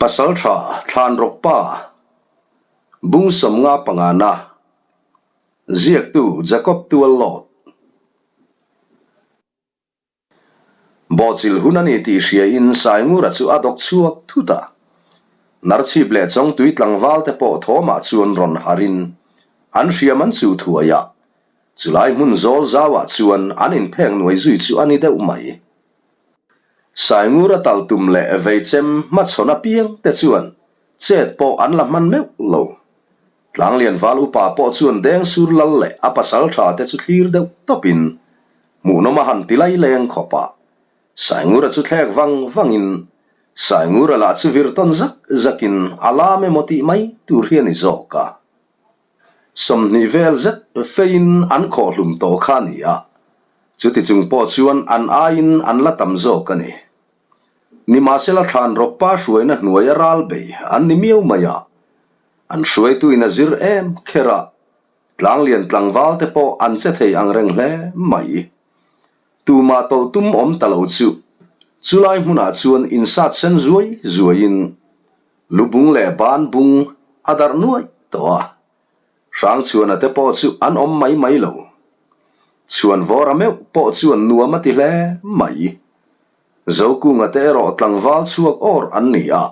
Pasaltha Thlanrawkpa Bung 55 na Ziaktu Jacob Tuallawt Bawhchilh hun a ni tih hriain Saingura chu a dawk chhuak thut a. Narchhip leh Chawngtui tlangval te pawh thawmah chuan rawn harin an hriam an chu thuai a. Chulai hmun zawl zauah chuan an inphek nuai zui chu a ni deuh mai. Saingura tal tum leh veichem hmachhawn apiang te chuan chet pawh an la hman meuh lo. Tlanglian val upa pawh chuan deng sur lal leh a pasal tha te chu thlir deuh tawpin hmuhnawm a han ti lai leng khawp a. Saingura chu thlek vang vangin Saingura lah chu vir tawn zak zakin a lam emaw tih mai tur hi a ni zawk a. 20 vel zet feiin an khawhhlum tawh kha a ni a, chuti chung pawh chuan an aiin an la tam zawk a ni. Nimahsela thlan rawkpa hruaina hnuaia ral bei an ni miau mai a, an hruaituin a zir em kher a, tlanglian tlangval te pawh an che thei ang reng hle mai. Tumah tawlh tum awm ta lo chu chulai hmunah chuan insat sen zuai zuaiin Lubung leh banbung a darh nuaih tawh a, Hrangchhuana te pawh chu an awm mai mai lo. Chhuanvawra meuh pawh chuan nuam a ti hle mai. Zokunga te erawh tlangval chhuak awr an ni a,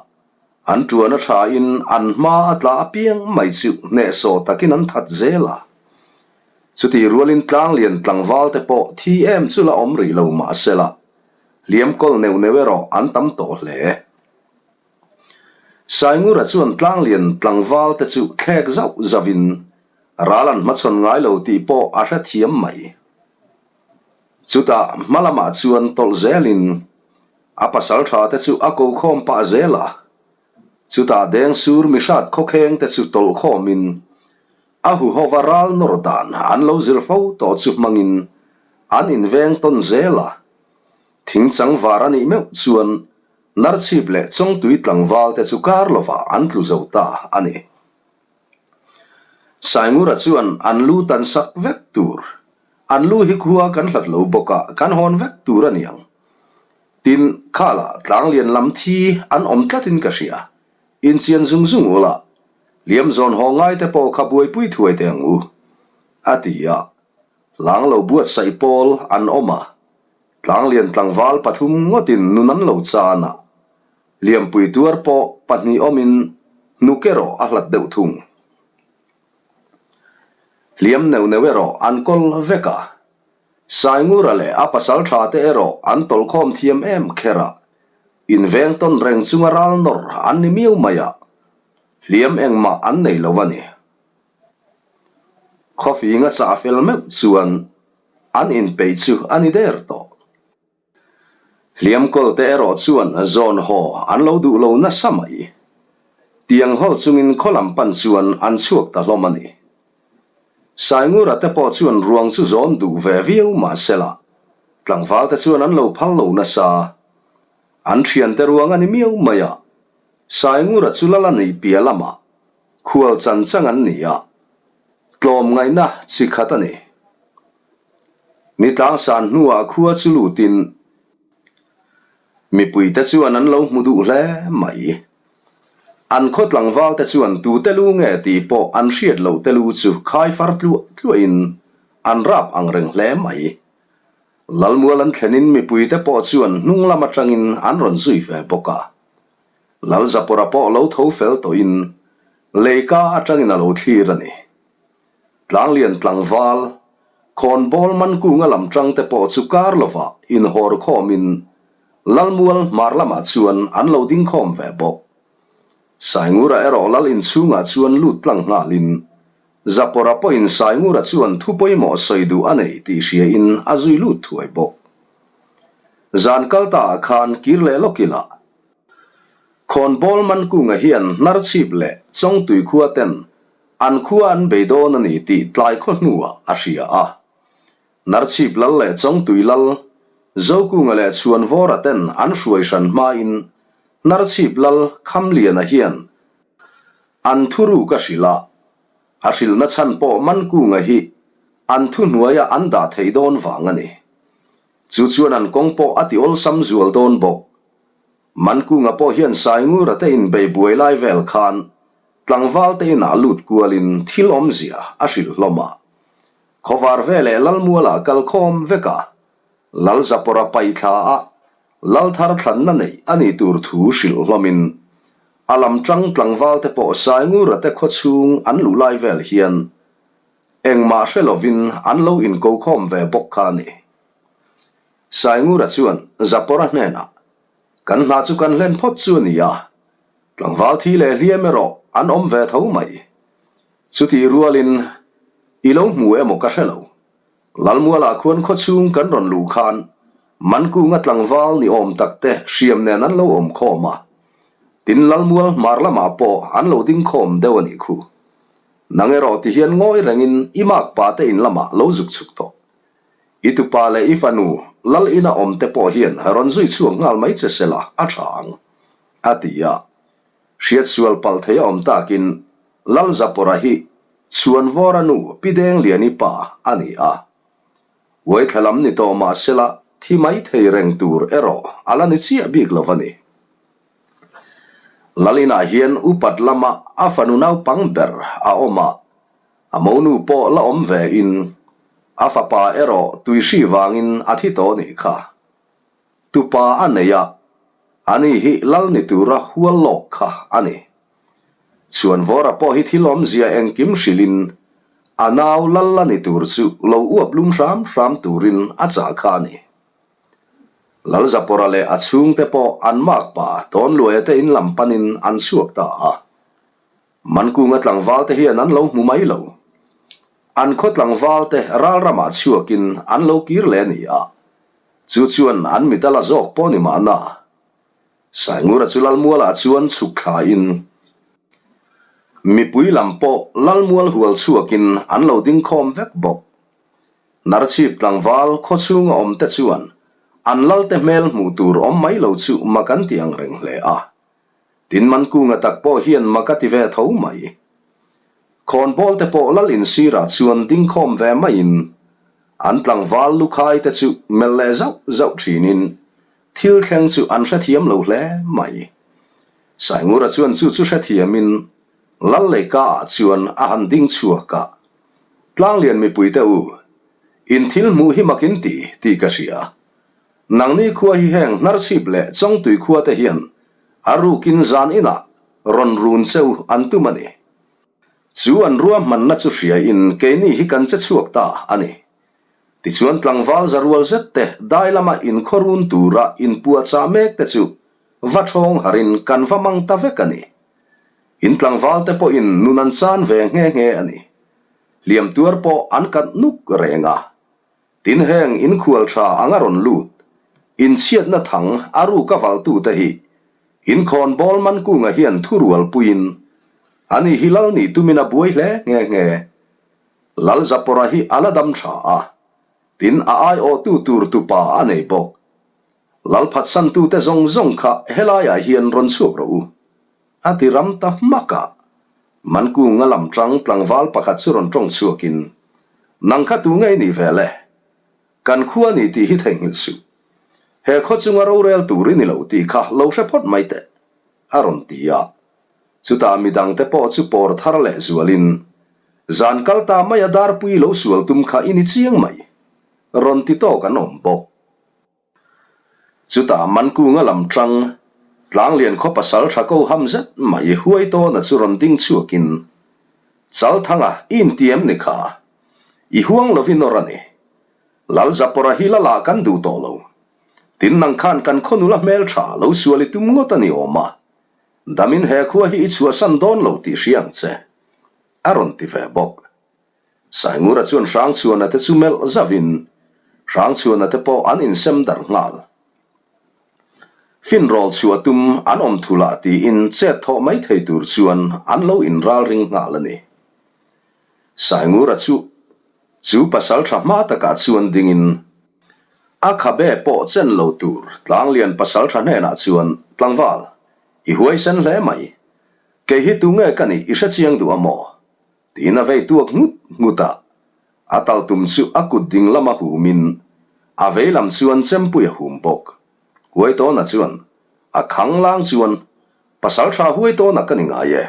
an tuan a thain an hma a tla apiang mai chu hnehsawh takin an that zel a. Chutih rualin tlanglian tlangval te pawh thi em chu la awm rih lo mahsela, hliam kawl neuh neuh erawh an tam tawh hle. Saingura chuan tlanglian tlangval te chu thlek zauh zauhin ral an hmachhawn ngai lo tih pawh a hrethiam mai. Chutah hma lamah chuan tawlh zelin a pasal tha te chu a ko khawm pah zel a. Chutah Dengsur mihrat khawkheng te chu tawlh khawmin a huhova ral nawr dan an lo zir fo tawh chu hmangin an inveng tawn zel a. Thingchang var a nih meuh chuan Narchhip leh Chawngtui tlangval te chu kar lovah an tlu zo ta a ni. Saingura chuan an lu tan sak vek tur, an lu hi khua kan hlat lo bawk a, kan hawn vek tur a niang. Tin, khalah tlanglian lam thi an awm tlatin ka hria. Inchian zung zung ula, hliam zawn haw ngai te pawh kha buaipui thuai teh ang u, a ti a. Hlang lo buatsaih pawl an awm a, Tlanglian tlangval pathum ngawtin nun an lo chan a, Liampui tuar pawh pahnih awmin hnuk erawh a hlat deuh thung. Hliam neuh neuh erawh an kawl vek a, Saingura leh a pasal tha te erawh an tawlkhawm thiam em kher a, inveng tawn reng chunga ral nawr an ni miau mai a, hliam engmah an nei lo a ni. Khawfing a chah fel meuh chuan an inpeih chu a ni der tawh. Hliamkawl te erawh chuan zawn haw an lo duh lo nasa mai. Tiang hawl chungin khaw lam pan chuan an chhuak ta hlawm a ni. Saingura te pawh chuan ruang chu zawn duh ve viau mahsela tlangval te chuan an lo phal lo nasa. An thiante ruang a ni miau mai a, Saingura chu lal a nih piah lamah Khual chan chang an ni a, tlawmngaihna chi khat a ni. Nitlang san hnuah khua chu lutin mipuite chuan an lo hmu duh hle mai. An khaw tlangvalte chuan tute lu nge tih pawh an hriat loh te lu chu khai far tluah tluahin an rap ang reng hle mai. Lalmual an thlenin mipuite pawh chuan hnung lam atangin an rawn zui ve bawk a. Lalzapawra pawh lo tho fel tawhin leika atangin a lo thlir a ni. Tlanglian tlangval, khawnbawl man kunga lam tangte pawh chu kar lovah inhawr khawmin Lalmual hmar lamah chuan an lo ding khawm ve bawk. Saingura erawh Lal inchhungah chuan lut tlang nghalin Zapawra pawhin Saingura chuan thu pawimawh sawi duh a nei tih hriain a zui lut thuai bawk. Zan kal taah khan kir leh lawk ila Khawnbawl Mankunga hian Hnarchhip leh Chawngtui khua ten an khua an bei dawn a ni tih tlai khaw hnuah a hria a. Hnarchhip lal leh Chawngtui lal, Zokunga leh Chhuanvawra ten an hruai hran hmain Hnarchhip lal Khamliana hian an thuruk a hrilh a. A hrilhna chhan pawh Mankunga hi an thuhnuaia an dah thei dawn vang a ni. Chu chuan an kawng pawh a ti awlsam zual dawn bawk. Mankunga pawh hian Saingura te inbei buai lai vel khan tlangval te inah lut kualin thil awmzia a hrilh hlawm a. Khawvar veleh Lalmualah kal khawm vek a, Lalzapawra paihthla a Lalthar thlanna neih a nih tur thu hrilh hlawmin a lam tang tlangval te pawh Saingura te khawchhung an luh lai vel hian engmah hre lovin an lo inko khawm ve bawk kha a ni. Saingura chuan Zapawra hnenah, Kan hna chu kan hlen phawt chu a ni a, tlangval thi leh hliam erawh an awm ve tho mai. Chutih rualin i lo hmu emaw ka hre lo. Lalmualah khuan khawchhung kan rawn luh khan Mankunga tlangval ni awm tak te hriam nen an lo awm khawm a, tin Lalmual hmar lamah pawh an lo ding khawm deuh a nih khu. Nang erawh ti hian ngawi rengin i makpa te in lamah lo zuk chhuk tawh. I tupa leh i fanu Lal ina awm te pawh hian rawn zui chhuak nghal mai che sela a tha ang, a ti a. Hriatsual palh thei a awm takin Lal Zapawra hi Chhuanvawra nu Pi Dengliani pa a ni a. Uaithla lam ni tawh mah sela thi mai thei reng tur erawh a la ni chiah bik lo a ni. Lal inah hian upat lama a fanu naupang ber a awm a, A monu pawh la awm ve in a fapa erawh tuihri vangin a thi tawh nih kha. Tupa a nei a, ani hi lal ni tura hual lawk kha a ni. Chhuanvawra pawh hi thil awmzia engkim hrilhin a nau lal la ni tur chu lo uap lum hram hram turin a chah kha a ni. Lalzapawra leh a chhungte pawh an makpa Tawnluaia te in lam panin an chhuak ta a. Mankunga tlangval te hian an lo hmu mai lo. An khaw tlangval te ral ramah chhuakin an lo kir leh a ni a, chu chuan an mit a la zawk pawh ni mahna. Saingura chu Lalmualah chuan chhuk thlain mipui lam pawh Lalmual hual chhuakin an lo ding khawm vek bawk. Narchhip tlangval khaw chhunga awm te chuan an lalte hmel hmuh tur awm mai lo chu mak an ti ang reng hle a. Tin Mankunga tak pawh hian mak a ti ve tho mai. Khawnbawl te pawh lal insirah chuan ding khawm ve maiin an tlangval lukhai te chu melh leh zauh zauh thinin thil thleng chu an hrethiam lo hle mai. Saingura chuan chu chu hrethiamin lal leika ah chuan a han ding chhuak a, Tlanglian mipuite u, in thil hmuh hi mak in ti tih ka hria. Nangni khua hi heng Hnarchhip leh Chawngtui khua te hian a rukin zan inah rawn run cheu an tum a ni. Chu an ruahmanna chu hriain keini hi kan che chhuak ta a ni. Tichuan tlangval za rual zet te dai lama inkhaw run tura inpuahchah mek te chu va thawng harin kan va mang ta vek a ni. In tlangval te pawhin nun an chan ve nghe nghe a ni. Hliam tuar pawh an kat nuk reng a. Tin heng inkhual tha anga rawn lut, inchhiatna thang a ruk a valtute hi inkhawn bawl Mankunga hian thurual puiin ani hi lal nih tumin a buai hle nghe nghe. Lalzapawra hi a la dam tha a, tin a aiawhtu tur tupa a nei bawk. Lalphatsantute zawng zawng kha helaiah hian rawn chhuak rawh u. A ti ram ta hmak a. Mankunga lam tang tlangval pakhat chu rawn tawng chhuakin, Nang kha tu ngei nih ve le? Kan khua ni tih hi theihnghilh suh. He khaw chunga rorel tur i ni lo tih kha lo hre phawt mai teh, a rawn ti a. Chutah midangte pawh chu pawr thar leh zualin, Zan kal ta maia darpui lo sual tum kha i ni chiang mai, rawn ti tawk an awm bawk. Chutah Mankunga lam tang Tlanglian khaw pasal tha ko ham zet mai huai tawna chu rawn ding chhuakin, Chalthanga i inti em ni kha? I huang lovin awr a ni. Lalzapawra hi la lah kan duh tawh lo. Tin nang khan kan khaw nula hmel tha lo sual i tum ngawt a ni awm a. Damin he khua hi i chhuahsan dawn lo tih hria ang che. A rawn ti ve bawk. Saingura chuan Hrangchhuana te chu melh zauhin Hrangchhuana te pawh an insem darh nghal. Finrawl chhuah tum an awm thulah tiin chet thawh mai thei tur chuan an lo inralring nghal a ni. Saingura chu chu pasal tha hma takah chuan dingin a khabe pawh chen lo tur Tlanglian pasal tha hnenah chuan, Tlangval, i huaisen hle mai. Kei hi tunge ka nih i hrechiang duh a maw? Tiin a vei tuak nghut nghut a, a tal tum chu a kut ding lama humin a vei lam chuan chempui a hum bawk. Huaitawna chuan. A khanglang chuan, Pasalṭha huai tawnah ka ni ngai e.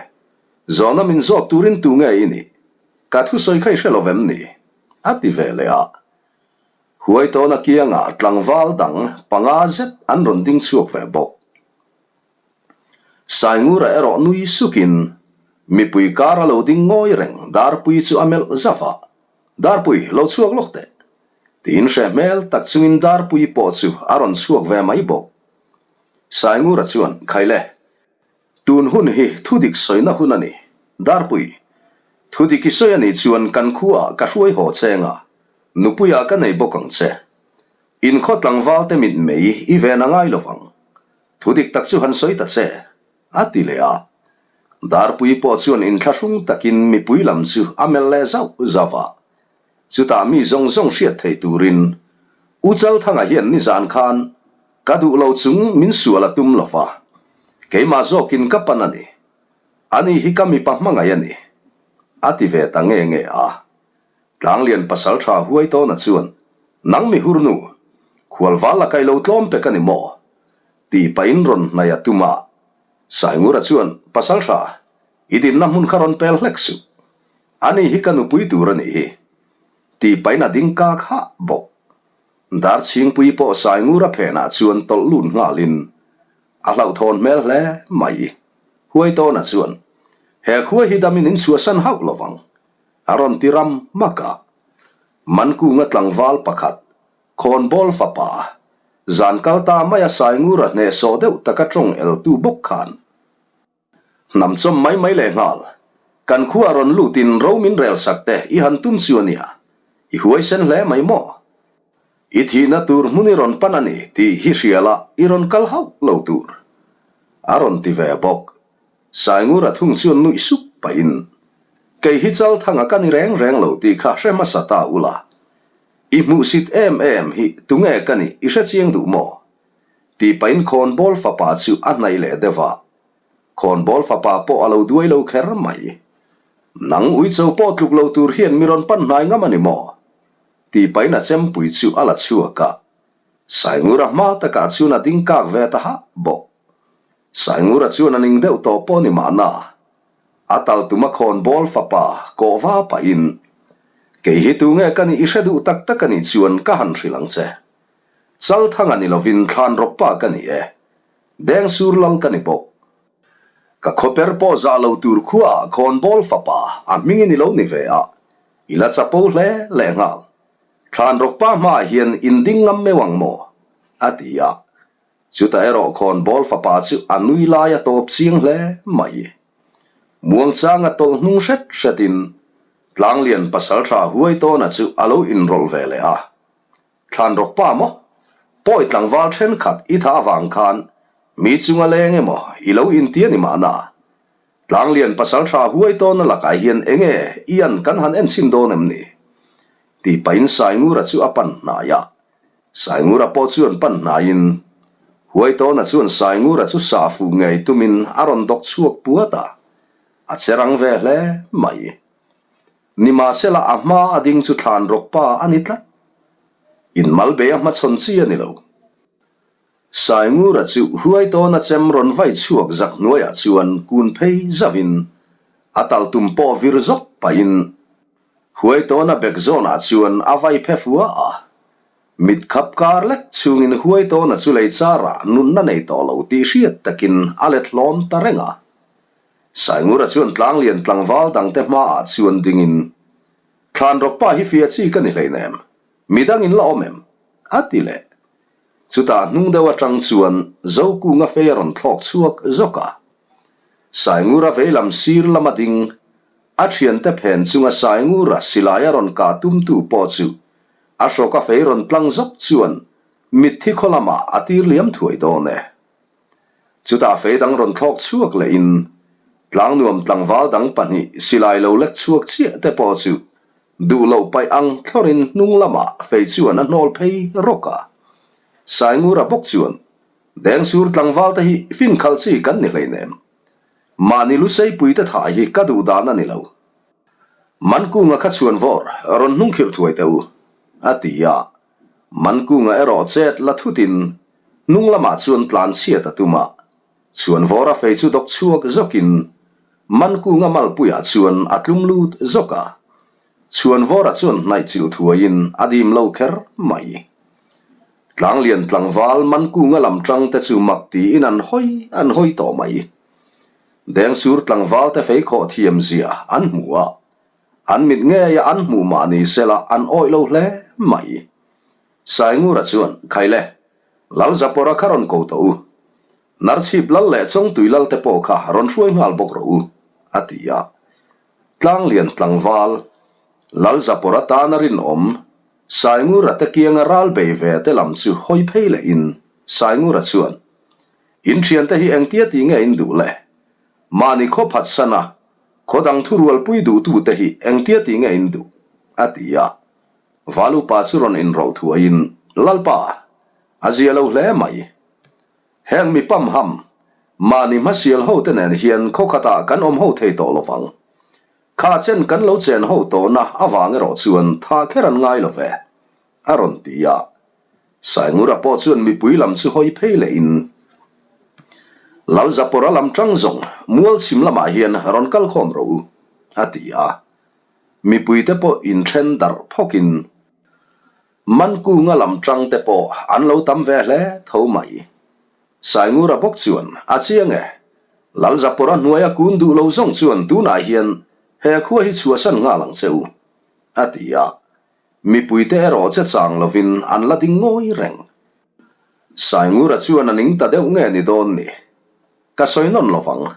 Zawhna min zawt turin tu nge i nih? Ka thusawi kha i hre lo vem ni? A ti ve leh a. Huai tawna kiangah tlangval dang panga zet an rawn ding chhuak ve bawk. Saingura erawh nui sukin mipui kar a lo ding ngawi reng Darpui chu a melh zauh a, Darpui, lo chhuak lawk teh! Tiin hreh hmel tak chungin Darpui pawh chu a rawn chhuak ve mai bawk. Saingura chuan, Khaile, tun hun hi thudik sawina hun a ni. Darpui, thudik i sawi a nih chuan kan khuaah ka hruai haw cheng a, nupuiah ka nei bawk ang che. Inkhaw tlangvalte mitmei i ven a ngai lo vang. Thu dik tak chu han sawi ta che, a ti leh a. Darpui pawh chuan inthlahrung takin mipui lam chu a melh leh zauh zauh a. Chutah mi zawng zawng hriat thei turin, U Chalthanga hian nizan khan ka duh lo chung min sual a tum lo va, keimah zawkin ka pan a ni. Ani hi ka mipa hmangaih a ni, a ti ve ta nge nge a. Tlanglian pasaltha huai tawna chuan, Nang mi hurnu, khualval la kai lo tlawm pek a ni maw? Tih pahin rawn hnaih a tum a. Saingura chuan, Pasaltha, i dinna hmun kha rawn pel hlek suh. Ani hi ka nupui tur a nih hi. Tih pahin a ding kak hah bawk. Darchhingpui pawh Saingura phenah chuan tawlh lut nghalin a hlauhthawn hmel hle mai. Huai tawna chuan, He khua hi damin in chhuahsan hauh lovang. A rawn ti ram hmak a. Mankunga tlangval pakhat, Khawnbawl fapa, zan kal ta maia Saingura hnehsawh deuh taka tawng eltu bawk khan hnam chawm mai mai leh nghal. Kan khua rawn lutin ro min rel sak te i han tum chu a nia. I huaisen hle mai maw? I thihna tur hmun i rawn pan a ni tih hi hria la i rawn kal hauh lo tur. A rawn ti ve bawk. Saingura thung chuan nuih sup pahin, Kei hi Chalthanga ka ni reng reng lo tih kha hre hmasa ta ula. I hmuhsit em em hi tunge ka nih i hre chiang duh maw? Tih pahin Khawnbawl fapa chu a hnaih leh deuh a. Khawnbawl fapa pawh a lo duai lo kher mai. Nang uicho pawh tluk lo tur hian mi rawn pan hnai ngam a ni maw? Tih pahin a chempui chu a la chhuak a. Saingura hma takah chuan a ding kak ve ta hah bawk. Saingura chuan a ning deuh tawh pawh ni mahna, a tal tum a khawnbawl fapa kawh va pahin, Kei hi tunge ka nih i hre duh tak tak a nih chuan ka han hrilh ang che. Chalthanga ni lovin Thlanrawkpa ka ni e. Dengsur lal ka ni bawk. Ka khawper pawh zah lo tur khuaah khawnbawl fapa a hmingin i lo ni ve a, i la chapo hle lehnghal. Thlanrawkpa hmaah hian in ding ngam meuh ang maw? a ti a. Chutah erawh khawnbawl fapa chu a nui lai a tawp chiang hle mai. Muangchanga tawlh hnung hret hretin Tlanglian pasaltha Huaitawna chu a lo inrawlh ve leh a. Thlanrawk pa maw? Pawi tlangval thenkhat i tha avang khan mi chunga leng emaw i lo inti a ni mahna. Tlanglian pasaltha Huaitawna lakah hian enge i an kan han enchhin dawn em ni? Tih pahin Saingura chu a pan hnai a. Saingura pawh chuan pan hnaiin, Huaitawna chuan Saingura chu sah fuh ngei tumin a rawn dawk chhuak puat a, a che rang ve hle mai. Nimahsela a hma a ding chu thlan rawk pa a ni tlat. Inmal bei a hmachhawn chi a ni lo. Saingura chu Huaitawna chem rawn vai chhuak zak hnuaiah chuan kun phei zauhin a tal tum pawh vir zawk pahin Huaitawna bek zawnah chuan a vai phe fua a, mit khap kar lek chungin Huaitawna chu lei charah nunna nei tawh lo tih hriat takin a let hlawm ta reng a. Saingura chuan tlanglian tlangval dangte hmaah chuan dingin, Thlanrawkpa hi fia chi ka ni hleinem, midangin la awm em? a ti leh. Chutah hnung deuh atang chuan Zokunga fei a rawn thlawk chhuak zawk a. Saingura veilam sir lama ding, a thiante phen chunga Saingura silai a rawn kah tumtu pawh chu a hrawka fei rawn tlang zawk chuan mitthi khaw lamah a tir liam thuai dawn e. Chutah fei dang rawn thlawk chhuak lehin Tlangnuam tlangval dang pahnih silai lo lek chhuak chiah te pawh chu duh loh paih ang thlawrin hnung lamah fei chuan a hnawl phei rawk a. Saingura bawk chuan Dengsur tlangval te hi fin khalh chi kan ni hleinem. Mahni Luseipui te thah hi ka duh dan a ni lo. Mankunga kha chhuan vawr rawn hnung khirh thuai teh u, a ti a. Mankunga erawh chet la thutin. Hnung lamah chuan tlan chhiat a tum a, Chhuanvawra fei chu dawk chhuak zawkin Mankunga malpuiah chuan a tlum lut zawk a. Chhuanvawra chuan hnaih chilh thuaiin a dim lo kher mai. Tlanglian tlangval Mankunga lam tang te chu mak tiin an hawi an hawi tawh mai. Dengsur tlangval te fei khawh thiam zia an hmu a, an mit ngeia an hmuh mah ni sela an awih lo hle mai. Saingura chuan, Khaile, Lalzapawra kha rawn ko tawh u. Narchhip lal leh Chawngtui lal te pawh kha rawn hruai nghal bawk rawh u, a ti a. Tlanglian tlangval, Lalzapawra tana rinawm, Saingura te kianga ral bei ve te lam chu hawi phei lehin Saingura chuan, In thiante hi engtia ti nge in duh le? Mahni khaw phatsan a, khaw dang thurualpui duhtute hi engtia ti nge in duh? a ti a. Valupa chu rawn inrawlh thuaiin, Lalpa, a zia lo hle mai. Heng mi pamham, mahni hmasial ho te nen hian khaw khatah kan awm ho thei tawh lovang. Kha chen kan lo chen ho tawhna avang erawh chuan tha kher an ngai lo ve, a rawn ti a. Saingura pawh chuan mipui lam chu hawi phei lehin, Lalzapawra lam tang zawng mualchhim lamah hian rawn kal khawm rawh u, a ti a. Mipuite pawh inthen darh phawkin Mankunga lam tangte pawh an lo tam ve hle tho mai. Saingura bawk chuan a chiang e, Lalzapawra hnuaia kun duh lo zawng chuan tunah hian he khua hi chhuahsan nghal ang che u, a ti a. Mipuite erawh che chang lovin an la ding ngawi reng. Saingura chuan a ning ta deuh nge ni dawn ni? Ka sawi nawn lovang.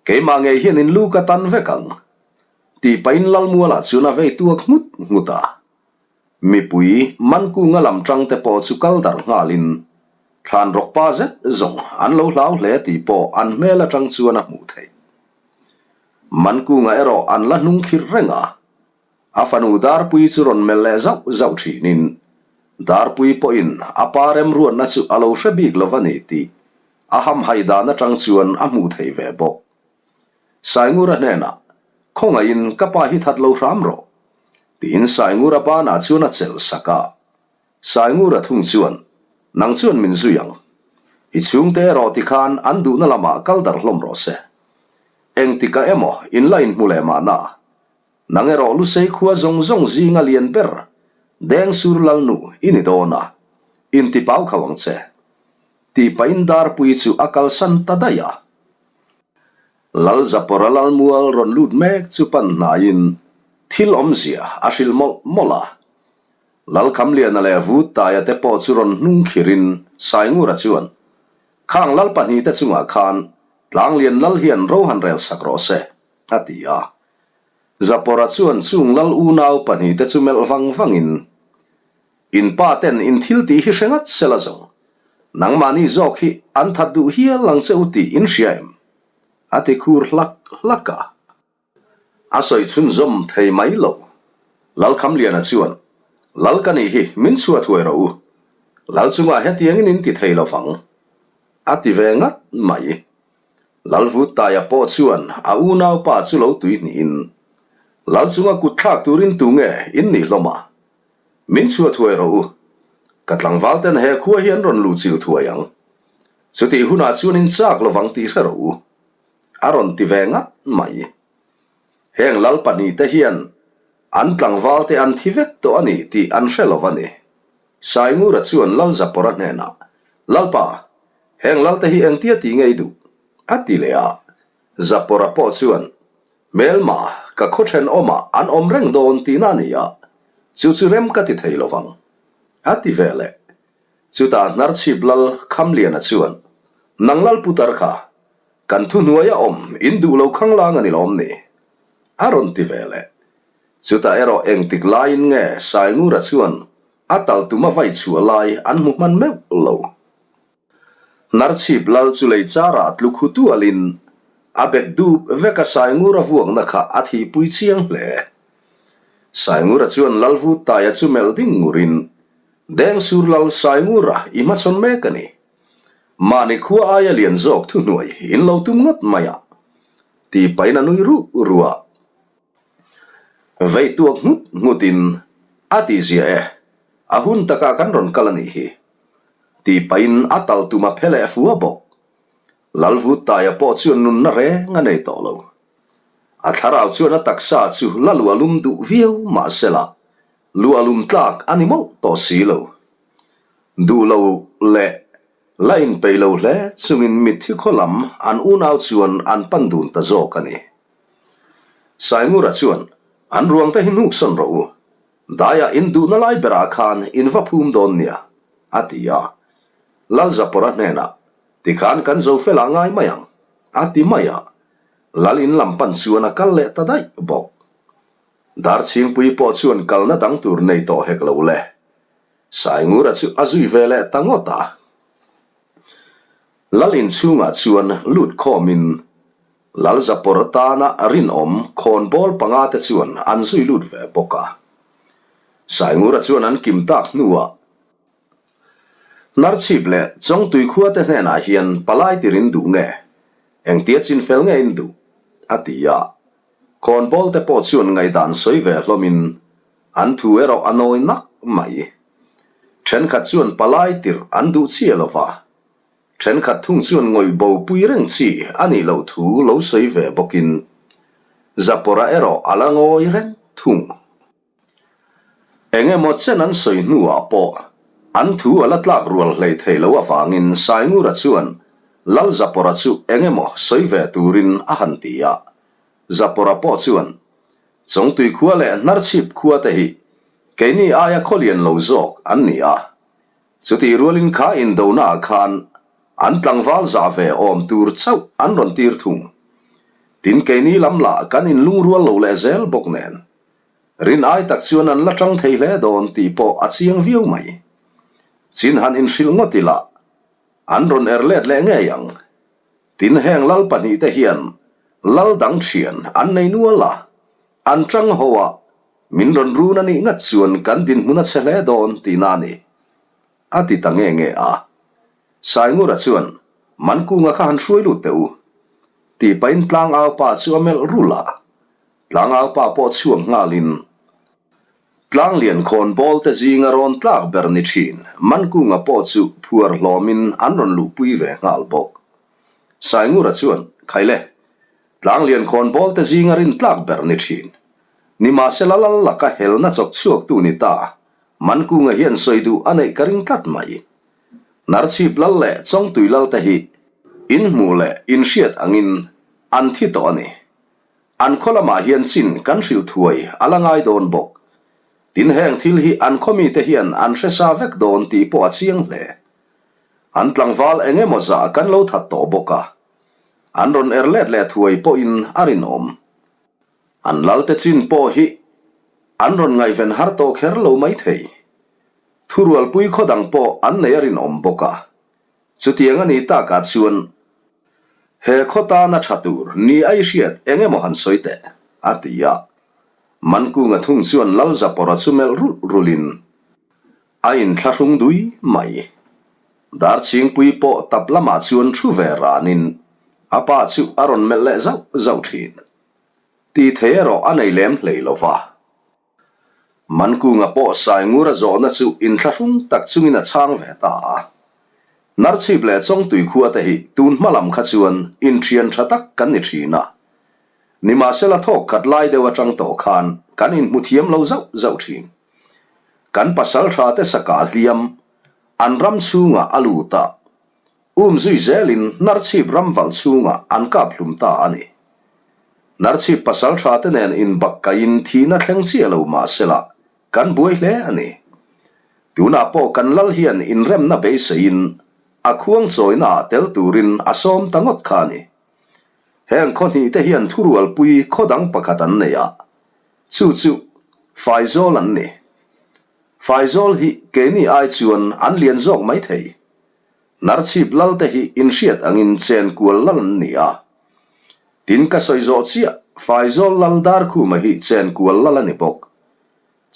Keimah ngei hian in lu ka tan vek ang. Tih pahin Lalmualah chuan a vei tuak nghut nghut a. Mipui Mankunga lam tang te pawh chu kal darh nghalin thlan rawk pa zet zawng an lo hlau hle tih pawh an hmel atang chuan a hmuh theih. Mankunga erawh an la hnung khirh reng a, a fanu Darpuii chu rawn melh leh zauh zauh thinin Darpuii pawhin a pa remruatna chu a lo hre bik lo va ni tih a hamhaih dan atang chuan a hmuh theih ve bawk. Saingura hnenah, Khawngaihin ka pa hi that lo hram rawh, tiin Saingura banah chuan a chelh sak a. Saingura thung chuan, Nang chuan min zui ang. I chhungte erawh tikhan an duhna lamah kal darh hlawm rawh se. Engtikah emaw in la inhmu leh mahna. Nang erawh Lusei khua zawng zawng zinga lian ber, Dengsur Lalnu i ni dawn a, intipau kho ang che. Tih pahin Darpui chu a kalsan ta daih a. Lalzapawra Lalmual rawn lut mek chu pan hnaiin thil awmzia a hrilh mawlh mawlh a. Lalkhamliana leh Vuttaia te pawh chu rawn hnung khirin Saingura chuan, Khang lal pahnihte chungah khan Tlanglian lal hian ro han rel sak rawh se, a ti a. Zapawra chuan chung lal unau pahnihte chu melh vang vangin, In pa ten in thil tih hi hre ngat sela zawng. Nangmahni zawk hi an that duh hial ang che u tih in hria em? A ti khur hlak hlak a. A sawi chhunzawm thei mai lo. Lalkhamliana chuan, Lal ka nih hi min chhuah thuai rawh u. Lal chungah hetiangin in ti thei lo vang. A ti ve ngat mai. Lalvuttaia pawh chuan a unaupa chu lo tui hnihin, Lal chunga kut thlak turin tu nge in nih hlawm a? Min chhuah thuai rawh u. Ka tlangval ten he khua hi an rawn luh chilh thuai ang. Chutih hunah chuan in chak lovang tih hre rawh u. A rawn ti ve ngat mai. Heng lal pahnihte hian an tlangval te an thi vek tawh a ni tih an hre lo va ni. Saingura chuan Lalzapawra hnenah, Lalpa, heng lalte hi engtia ti ngei duh? a ti leh a. Zapawra pawh chuan, Hmelma, ka khaw thenawmah an awm reng dawn tihna a ni a, chu chu rem ka ti thei lo vang, a ti ve leh. Chutah Hnarchhip lal Khamliana chuan, Nang lal putar kha, kan thuhnuaia awm in duh lo khanglang a ni lawm ni? a rawn ti ve leh. Chutah erawh engtik laiin nge Saingura chuan a tal tuma vai chhuah lai an hmu hman meuh lo. Hnarchhip lal chu lei charah tluk hu tualin a bek dup vek a Saingura vuakna kha a thihpui chiang hle. Saingura chuan Lalvuttaia chu melh ding ngurin, Dengsur lal Saingura i hmachhawn mek a ni. Mahni khua aia lian zawk thuhnuai in lo tum ngawt mai a, tih pahin a nui ruh ruh a. Vei tuak nghut nghutin a tihzia e, a hun takah kan rawn kal a nih hi. Tih pahin a tal tum a phe leh fua bawk. Lalvuttaia pawh chuan nunna reng a nei tawh lo. A thlarau chuan a taksa chu la luahlum duh viau mahsela luahlum tlak a ni mawlh tawh si lo. Duh lo leh la inpeih lo hle chungin mitthi khaw lam an unau chuan an pan dun ta zawk a ni. Saingura chuan, An ruangte hi hnuksawn rawh u. Daiah in duhna lai berah khan in va phum dawn nia, a ti a. Lalzapawra hnenah, Tikhan kan zo fel ah ngai mai ang, a ti mai a. Lal in lam pan chuan a kal leh ta daih bawk. Darchhingpuii pawh chuan kalna dang tur nei tawh hek lo le. Saingura chu a zui ve leh ta ngawt a. Lal in chhungah chuan lut khawmin Lalzapawr atana rinawm khawnbawl panga te chuan an zui lut ve bawk a. Saingura chuan an kim tak hnuah Hnarchhip leh Chawngtui khua te hnenah hian palai tir in duh nge? Engtia chinfel nge in duh? a ti a. Khawnbawl te pawh chuan ngaihdan sawi ve hlawmin an thu erawh a nawi nak mai. Thenkhat chuan palai tirh an duh chiah lo va, thenkhat thung chuan ngawih bo pui reng chi a nih loh thu lo sawi ve bawkin Zapawra erawh a la ngawi reng thung. Eng emaw chen an sawi hnuah pawh an thu a la tlak rual hlei thei lo avangin Saingura chuan Lal Zapawra chu eng emaw sawi ve turin a han ti a. Zapawra pawh chuan, Chawngtui khua leh Hnarchhip khua te hi keini aia khawlian lo zawk an ni a. Chutih rualin kha indonaah khan an tlangval zah ve awm tur chauh an rawn tir thung. Tin keini lam lah kan inlungrual lo leh zel bawk nen. Rin ai tak chuan an la tang thei hle dawn tih pawh a chiang viau mai. Chin han inhrilh ngawt ila an rawn er let leh ngei ang. Tin heng lal pahnihte hian lal dang thian an nei nual a, an tang ho a, min rawn run a nih ngat chuan kan dinhmun a che hle dawn tihna a ni. A ti ta nge nge a. Saingura chuan, Mankunga kha han hruai lut teh u. Tih pahin tlangaupa chu a melh rulh a. Tlangaupa pawh chhuak nghalin Tlanglian khawnbawl te zinga rawn tlak ber ni thin Mankunga pawh chu phuar hlawmin an rawn luhpui ve nghal bawk. Saingura chuan, Khaile, Tlanglian khawnbawl te zinga rin tlak ber ni thin. Nimahsela lal laka helna chawk chhuaktu ni ta Mankunga hian sawi duh a neih ka ring tlat mai. Hnarchhip lal leh Chawngtui lal te hi inhmuh leh inhriat angin an thi tawh a ni. An khaw lamah hian chin kan hrilh thuai a la ngai dawn bawk. Tin heng thil hi an khaw mite hian an hre sa vek dawn tih pawh a chiang hle. An tlangval eng emaw zah kan lo that tawh bawk a. An rawn er let leh thuai pawhin a rinawm. An lalte chin pawh hi an rawn ngaihven har tawh kher lo mai thei. Thurualpui khaw dang pawh an nei a rinawm bawk a. Chutiang a nih takah chuan he khaw tana tha tur ni a i hriat eng emaw han sawi teh, a ti a. Mankunga thung chuan Lalzapawra chu melh rulh rulhin a inthlahrung dui mai. Darchhingpui pawh tap lamah chuan thu ve ranin a pa chu a rawn melh leh zauh zauh thin. Tih thei erawh a nei lem hlei lo va. Mankunga pawh Saingura zawhna chu inthlahrung tak chungin a chhang ve ta a. Hnarchhip leh Chawngtui khua te hi tun hma lam kha chuan inthian tha tak kan ni thin a. Nimahsela thawk khat lai deuh atang tawh khan kan inhmu thiam lo zauh zauh thin. Kan pasal tha te sakah hliam an ram chhungah a lut a. Um zui zelin Hnarchhip ram valh chhungah an kap hlum ta a ni. Hnarchhip pasal tha te nen inbak kaiin thihna thleng chiah lo mah sela kan buai hle a ni. Tunah pawh kan lal hian inremna beiseiin a khuang chawina ah tel turin a sawm ta ngawt kha a ni. Heng khaw hnih te hian thurualpui khaw dang pakhat an nei a, chu chu Faizawl an ni. Faizawl hi keini ai chuan an lian zawk mai thei. Hnarchhip lal te hi inhriat angin chen kual lal an ni a. Tin ka sawi zawh chiah, Faizawl lal Darkhuma hi chen kual lal a ni bawk.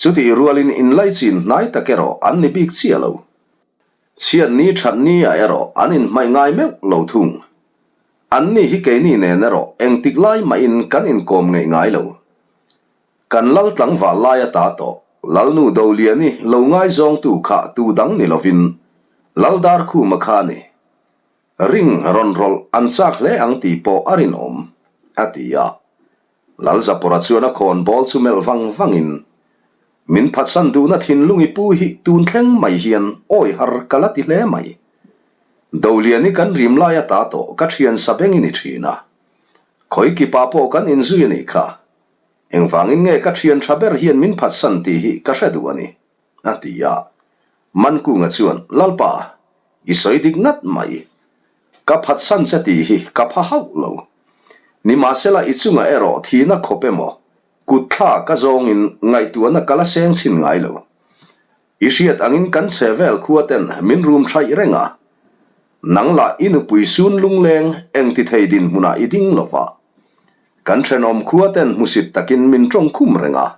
Chutih rualin inlaichin hnai tak erawh an ni bik chiah lo. Chhiatni thatni ah erawh an inhmaih ngai meuh lo thung. Anni hi keini nen erawh engtik lai mahin kan inkawm ngeih ngai lo. Kan lal tlangval lai ata tawh, Lalnu Doliani lo ngaizawngtu kha tu dang ni lovin. Laldarkhuma kha a ni. Ring rawn rawlh an chak hle ang tih pawh a rinawm, a ti a. Lalzapawra chuan a khawnbawl chu melh vang vangin, Min phatsan duhna thinlung i pu hi tun thleng mai hian awi har ka la ti hle mai. Doliani kan rim lai ata tawh ka thian sa beng i ni thin a. Khawi kipa pawh kan inzui a nih kha. Engvangin nge ka thian tha ber hian min phatsan tih hi ka hre duh a ni, a ti a. Mankunga chuan, Lalpa, i sawi dik ngat mai. Ka phatsan che tih hi ka pha hauh lo. Nimahsela i chungah erawh thihna khawp emaw, kut thla ka zawngin ngaihtuahna ka la seng chhin ngai lo. I hriat angin kan chhe vel khua ten min rum thaih reng a. Nang lah i nupui sun lungleng engti thei dinhmunah i ding lo va. Kan thenawm khua ten hmusit takin min tawng khum reng a.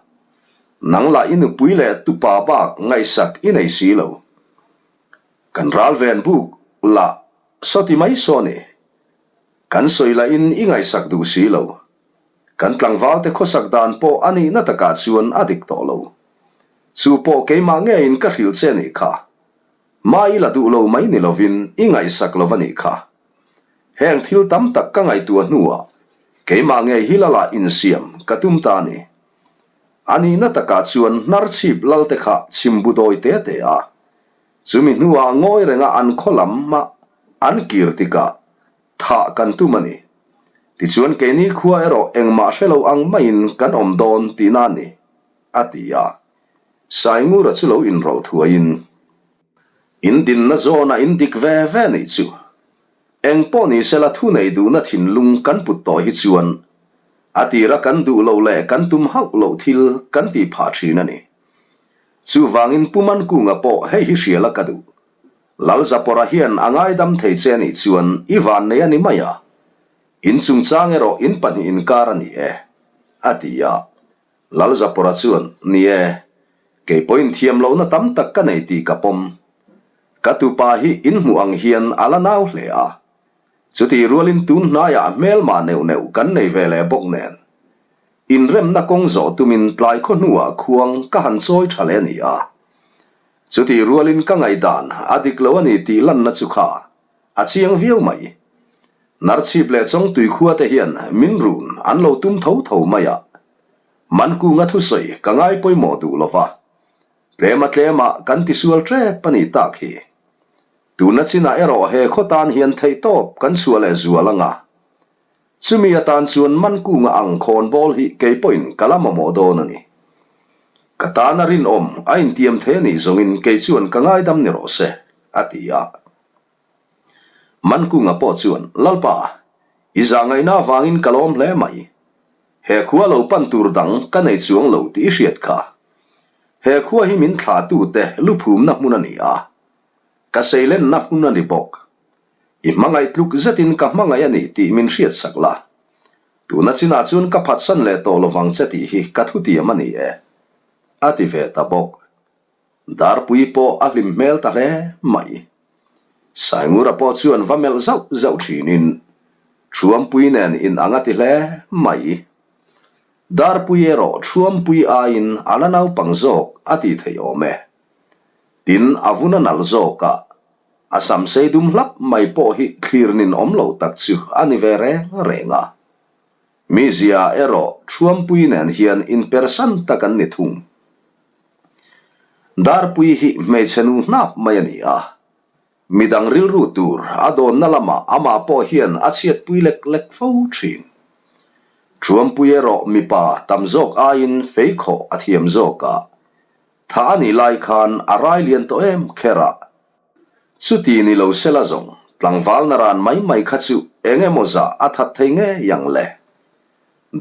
Nang lah i nupui leh tupa bak ngaihsak i nei si lo. Kan ral ven buk lah sawti mai saw ni. Kan sawi lahin i ngaihsak duh si lo. Kan tlangvalte khawsak dan pawh a nihna takah chuan a dik tawh lo. Chu pawh keimah ngeiin ka hrilh che nih kha. Mah i la duh lo mai ni lovin i ngaihsak lo va nih kha. Heng thil tam tak ka ngaihtuah hnuah keimah ngei hi lala insiam ka tum ta a ni. A nihna takah chuan hnarchhip lalte kha chhimbu dawi te te a. Chumi hnuah ngawi renga an khaw lam a an kir tikah thah kan tum a ni. Tichuan keini khua erawh engmah hre lo ang maiin kan awm dawn tihna a ni, a ti a. Saingura chu lo inrawlh thuaiin, In dinna zawnah in dik ve ve nih chu. Eng pawh ni sela thu nei duhna thinlung kan put tawh hi chuan a tira kan duh loh leh kan tum hauh loh thil kan tih phah thin a ni. Chuvangin Pu Mankunga pawh hei hi hriala ka duh. Lalzapawra hian a ngaidam thei che nih chuan i vannei a ni mai a, in chungchang erawh in pahnih inkar a ni e, a ti a. Lalzapawra chuan, Ni e, kei pawhin thiam lohna tam tak ka nei tih ka pawm. Ka tupa hi in hmuh ang hian a la nau hle a. Chutih rualin tun hnaiah hmelma neuh neuh kan nei ve leh bawk nen. Inremna kawng zawh tumin tlai khaw hnuah khuang ka han chawi tha leh a ni a. Chutih rualin ka ngaihdan a dik lo a ni tih lanna chu kha a chiang viau mai. Narchhip leh Chawngtui khua te hian min run an lo tum tho tho mai a. Mankunga thusawi ka ngai pawimawh duh lo va. Tlema tlema kan tisual tep a nih tak hi. Tuna chinah erawh he khaw tan hian theihtawp kan chhuah leh zual anga. Chumi atan chuan Mankunga ang khawnbawl hi kei pawhin ka la mamawh dawn a ni. Ka tana rinawm a intiam thei a nih zawngin kei chuan ka ngaidam ni rawh se, a ti a. Mankunga pawh chuan, Lalpa, i zah ngaihna avangin ka lawm hle mai. He khua lo pan tur dang ka nei chuang lo tih i hriat kha. He khua hi min thlahtute luphumna hmun a ni a, ka seilenna hmun a ni bawk. I hmangaih tluk zetin ka hmangaih a ni tih min hriatsak la. Tuna chinah chuan ka phatsan leh tawh lovang che tih hi ka thutiam a ni e, a ti ve ta bawk. Darpui pawh a hlim hmel ta hle mai. Saingura pawh chuan va melh zauh zauh thinin, Thuampui nen in ang a ti hle mai. Darpui erawh Thuampui aiin a la naupang zawk a tih theih awm e. Tin, a vun a nalh zawk a, a sam sei dum hlap mai pawh hi thlir nin awm lo tak chu a ni ve reng reng a. Mizia erawh Thuampui nen hian inpersan tak an ni thung. Darpui hi hmeichhe nu hnap mai a ni a, midang rilru tur a dawnna lamah amah pawh hian a chhiatpui lek lek fo thin. Thuampui erawh mipa tam zawk aiin feikhawh a thiam zawk a, Tha a nih lai khan a rai lian tawh em kher a. Chuti ni lo sela zawng, tlangval na ran mai mai kha chu eng emaw zah a that thei ngei ang le.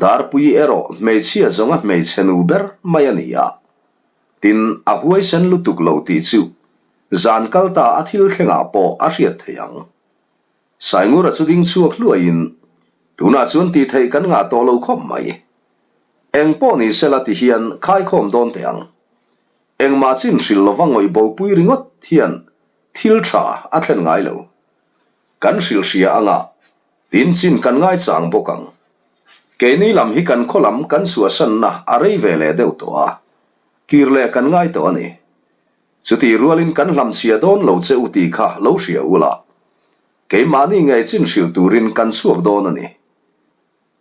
Darpui erawh hmeichhia zawng a hmeichhe nu ber mai a ni a. Tin, a huaisen lutuk lo tih chu zan kal ta a thil thlengah pawh a hriat thei ang. Saingura chu ding chhuak hluaiin, Tunah chuan tih theih kan ngah tawh lo khawp mai. Eng pawh ni sela ti hian khaikhawm dawn teh ang. Engmah chin hrilh lova ngawih bopui ringawt hian thil tha a thlen ngai lo. Kan hrilh hria anga tin chin kan ngaichang bawk ang. Keini lam hi kan khaw lam kan chhuahsanna a rei ve leh deuh tawh a, kir leh kan ngai tawh a ni. Chutih rualin kan hlamchhia dawn lo che u tih kha lo hria ula, keimahni ngei chin hrilh turin kan chhuak dawn a ni.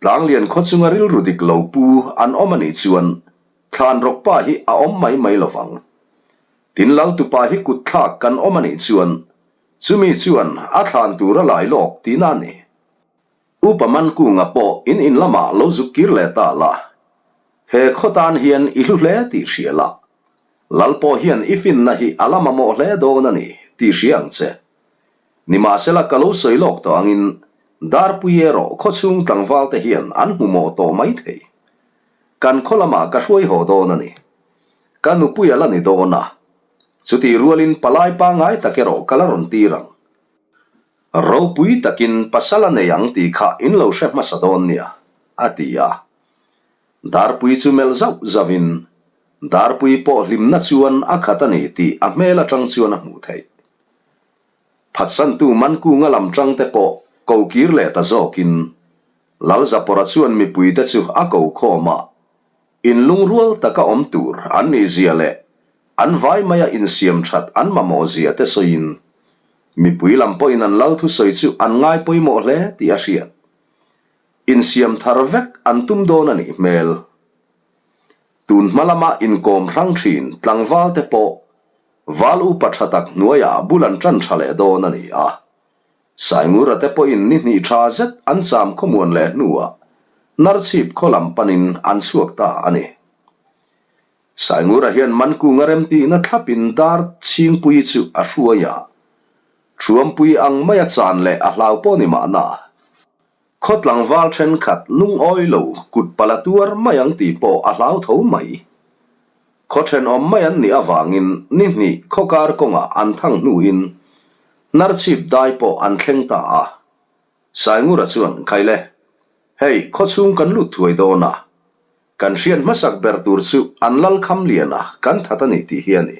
Tlanglian khaw chunga rilru dik lo pu an awm a nih chuan Thlanrawkpa hi a awm mai mai lo vang. Tin Laltupa hi kutthlak kan awm a nih chuan chumi chuan a thlan tur a lai lawk tihna a ni. Upa Mankunga pawh in in lamah lo zuk kir leh ta la, he khaw tan hian i hlu hle tih hria la, Lal pawh hian i finna hi a la mamawh hle dawn a ni tih hria ang che. Nimahsela ka lo sawi lawk tawh angin Darpui erawh khawchhung tlangval te hian an hmu mawh tawh mai thei. Kan khaw lamah ka hruai haw dawn a ni. Ka nupui a la ni dawn a, chutih rualin palai pangngai tak erawh ka la rawn tir ang. Ropui takin pasal a nei ang tih kha in lo hre hmasa dawn nia, a ti a. Darpui chu melh zauh zauhin, Darpui pawh hlimna chuan a khat a ni tih a hmel atang chuan a hmuh theih. Phatsantu Mankunga lam tangte pawh ko kir leh ta zawkin, Lalzapawra chuan mipuite chu a ko khawm a, Inlungrual taka awm tur an nih zia leh an vai maia insiam that an mamawh zia te sawiin, mipui lam pawhin an lal thusawi chu an ngai pawimawh hle tih a hriat. Insiam thar vek an tum dawn a nih hmel. Tun hma lama inkawm hrang thin tlangval te pawh val upa tha tak hnuaiah bul an tan tha leh dawn a ni a. Saingura te pawhin ni hnih tha zet an cham khawmuan leh hnuah Narchhip khaw lam panin an chhuak ta a ni. Saingura hian Mankunga remtihna thlapin dar chhingpui chu a hruai a, Thuampui ang maia chan leh a hlau pawh ni mahna. Khaw tlangval thenkhat lungawi lo kut pala tuar mai ang tih pawh a hlau tho mai. Khaw thenawm mai an nih avangin ni hnih khaw kar kawngah an thang hnuin Hnarchhip dai pawh an thleng ta a. Saingura chuan, Khaile, hei khaw chhung kan lut thuai dawn a, kan hriat hmasak ber tur chu an lal kham lian a kan that a ni tih hi a ni.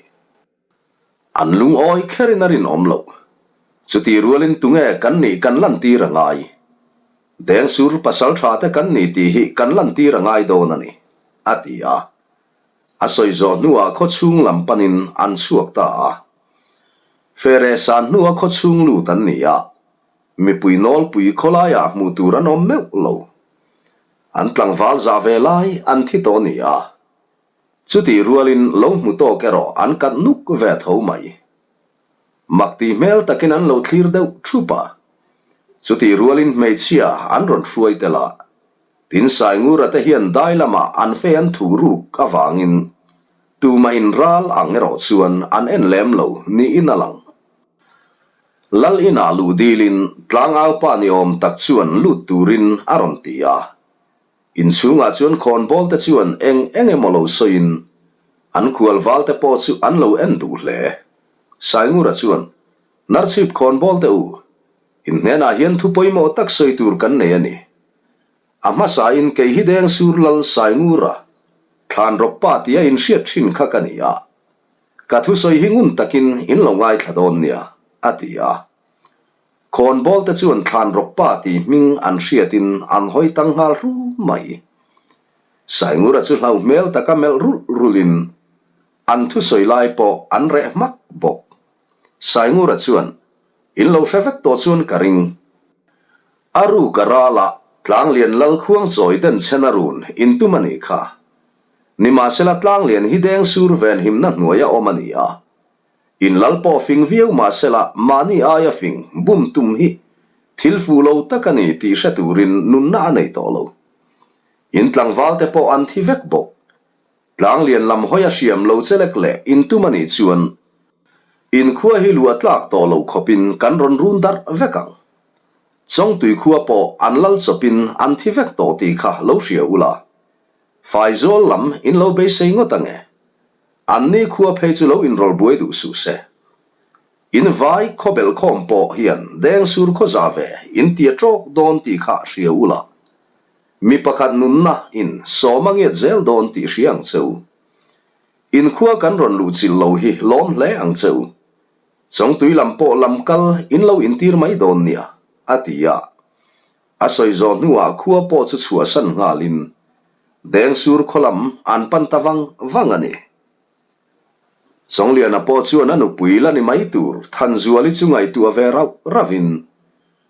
An lungawi kherin a rinawm loh. Chutih rualin tunge kan nih kan lantir a ngai. Dengsur pasal tha te kan ni tih hi kan lantir a ngai dawn a ni, a ti a. A sawi zawh hnuah khaw chhung lam panin an chhuak ta a. Fere san hnua khaw chhung lut an ni a, mipui nawlpui khawlaiah hmuh tur an awm meuh lo. An tlangval zah ve lai an thi tawh ni a. Chutih rualin lo hmu tawk erawh an kat nuk ve tho mai. Mak tih hmel takin an lo thlir deuh thup a. Chutih rualin hmeichhia an rawn hruai tel a. Tin Saingura te hian dai lamah an fe an thuh ruk avangin tumah in ral ang erawh chuan an en lem lo niin a lang. Lal inah luh dilin tlangaupa ni awm tak chuan lut turin a rawn ti a. Inchhungah chuan khawnbawl te chuan eng eng emaw lo sawiin an khual val te pawh chu an lo en duh hle. Saingura chuan, Narchhip khawnbawl te u, in hnenah hian thu pawimawh tak sawi tur kan nei a ni. A hmasain kei hi Dengsur Lal Saingura, Thlanrawkpa tia inhriat thin kha ka ni a. Ka thusawi hi ngun takin in lo ngaithla dawn nia, a ti a. Khawnbawl te chuan Thlanrawkpa tih hming an hriatin an hawi tang nghal hru mai. Saingura chu hlau hmel taka melh rulh rulhin an thusawi lai pawh an reh hmak bawk. Saingura chuan, In lo hre vek tawh chuan ka ring. A ruk a ral a, Tlanglian lal khuang chawi den chhen a run in tum a nih kha. Nimahsela Tlanglian hi deng sur venhimna hnuaia awm a ni a. In lal pawh fing viau mahsela mahni aia fing bum tum hi thil fuh lo tak a ni tih hre turin nunna a nei tawh lo. In tlangval te pawh an thi vek bawk. Tlang lian lam hawi a hriam lo chelek leh in tum a nih chuan in khua hi luah tlak tawh lo khawpin kan rawn run darh vek ang. Chawngtui khua pawh an lal chawpin an thi vek tawh tih kha lo hria ula. Faizawl lam in lo beisei ngawt ange. An ni khua phei chu lo inrawlh buai duh suh se. In vai khaw belhkhawm pawh hian deng sur khaw za ve in tia tawk dawn tih kha hria ula. Mi pakhat nunna in sawm a ngiat zel dawn tih hria ang che u. In khua kan rawn luh chilh lo hi lawm hle ang che u. Chawngtui lam pawh lam kal in lo intir mai dawn nia, a ti a. A sawi zawh hnuah khua pawh chu chhuahsan nghalin Dengsur khaw lam an pan ta vang vang a ni. Chawngliana pawh chuan a nupui la ni mai tur Thanzuali chu ngaihtuah ve rauh rauhin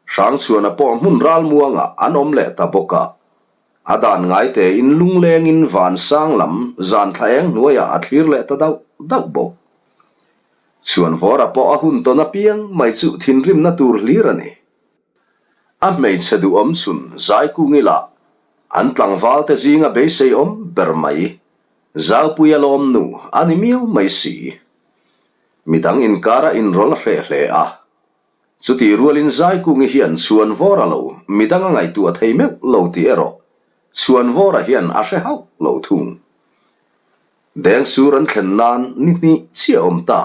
Hrangchhuana pawh hmun ralmuangah an awm leh ta bawk a. A dan ngaitein lunglengin vansang lam zan thla eng hnuaiah a thlir leh ta dauh dauh bawk. Chhuanvawra pawh a hun tawn apiang mai chu thinrimna tur hlir a ni. A hmeichhe duhawm chhun Zaikungi lah an tlangvalte zinga beisei awm ber mai, Zaupuia lawmnu a ni miau mai si. Midang inkara inrawlh a hreh hle a. Chutih rualin Zaikungi hian Chhuanvawra lo midang a ngaihtuah thei meuh lo tih erawh Chhuanvawra hian a hre hauh lo thung. Dengsur an thlen nan ni hnih chiah awm ta.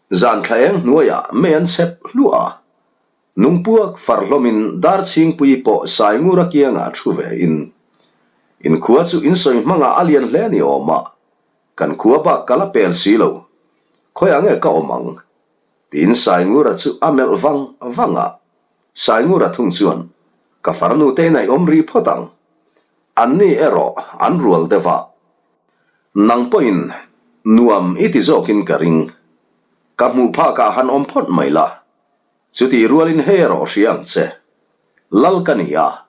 Zan thla eng hnuaiah mei an chhep hluah a. Nungpuak far hlawmin Darchhingpui pawh Saingura kiangah thu ve in. Inkhua chu insawi hmangah a lian hle ni awm a, kan khua bak ka la pel si lo. Khawiah nge ka awm ang? Tiin Saingura chu a melh vang vang a. Saingura thung chuan, Ka farnu te in aih awm rih phawt ang. Anni erawh an rual deuh a. Nang pawhin nuam i ti zawkin ka ring. Ka hmuh phakah han awm phawt mai la. Chutih rualin hei erawh hria ang che. Lal ka ni a,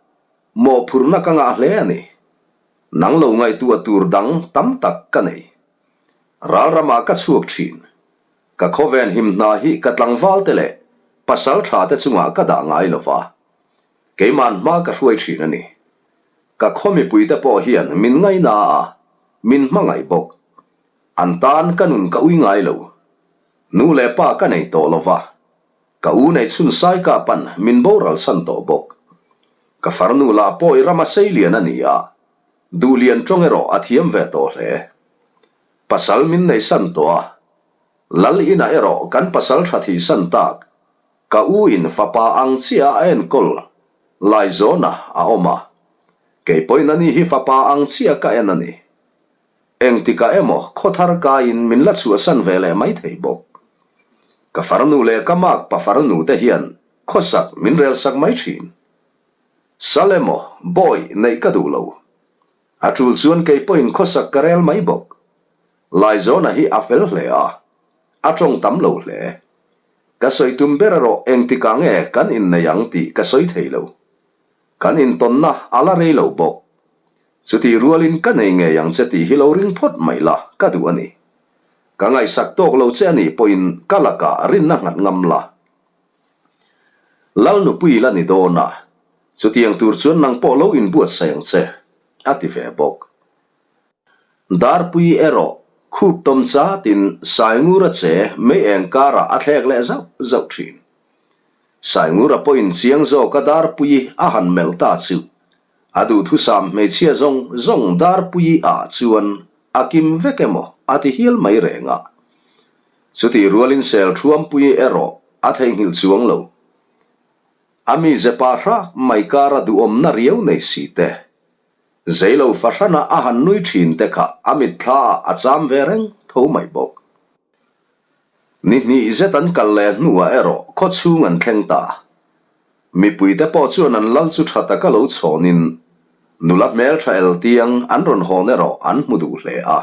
mawhphurhna ka ngah hle a ni. Nang lo ngaihtuah tur dang tam tak ka nei. Ral ramah ka chhuak thin. Ka khawven him hna hi ka tlangvalte leh pasal tha te chungah ka dah ngai lo va, keiman hma ka hruai thin a ni. Ka khaw mipuite pawh hian min ngaina a, min hmangaih bawk. An tan ka nun ka ui ngai lo. Nu leh pa ka nei tawh lo va, ka u nei chhun Saika pan min boral san tawh bawk. Ka farnu lah pawi rama seilian a ni a, duhlian tawng erawh a thiam ve tawh hle. Pasal min nei san tawh a, Lal inah erawh kan pasal tha thih san tak, ka u in fapa ang chiah a enkawl Laizawna a awm a, kei pawhin ani hi fapa ang chiah ka en a ni. Engtikah emaw khawthar kaiin min la chhuahsan ve leh mai thei bawk. Ka farnu leh ka makpa farnu te hian khawsak min relsak mai thin. Sal emaw bawi neih ka duh lo. A tul chuan kei pawhin khawsak ka rel mai bawk. Laizawna hi a fel hle a, a tawng tam lo hle. Ka sawi tum ber erawh engtikah nge kan innei ang tih ka sawi thei lo. Kan intawnna a la rei lo bawk. Chutih rualin ka nei ngei ang che tih hi lo ring phawt mai la ka duh a ni. Ka ngaihsak tawk lo che a nih pawhin ka lakah rinna nghat ngam la. Lal nupui la ni dawn a, chutiang tur chuan nang pawh lo inbuatsaih ang che, a ti ve bawk. Darpui erawh khup tawm chatin Saingura che mei eng karah a thlek leh zauh zauh thin. Saingura pawhin chiang zawka Darpui a han melh ta chu a duhthusam hmeichhia zawng zawng Darpui ah chuan a kim vek emaw a ti hial mai reng a. Chutih rualin Selṭhuampui erawh a theihnghilh chuang lo. A mi zepa hrak mai kara duhawmna riau nei si te, zeilo fahrana a han nui ṭhin te kha a mitthla ah a cham ve reng tho mai bawk. Ni hnih zet an kal leh hnuah erawh khawchhung an thleng ta. Mipuite pawh chuan an lal chu ṭha taka lo chhawnin nula hmelṭha eltiang an rawn hawn erawh an hmu duh hle a.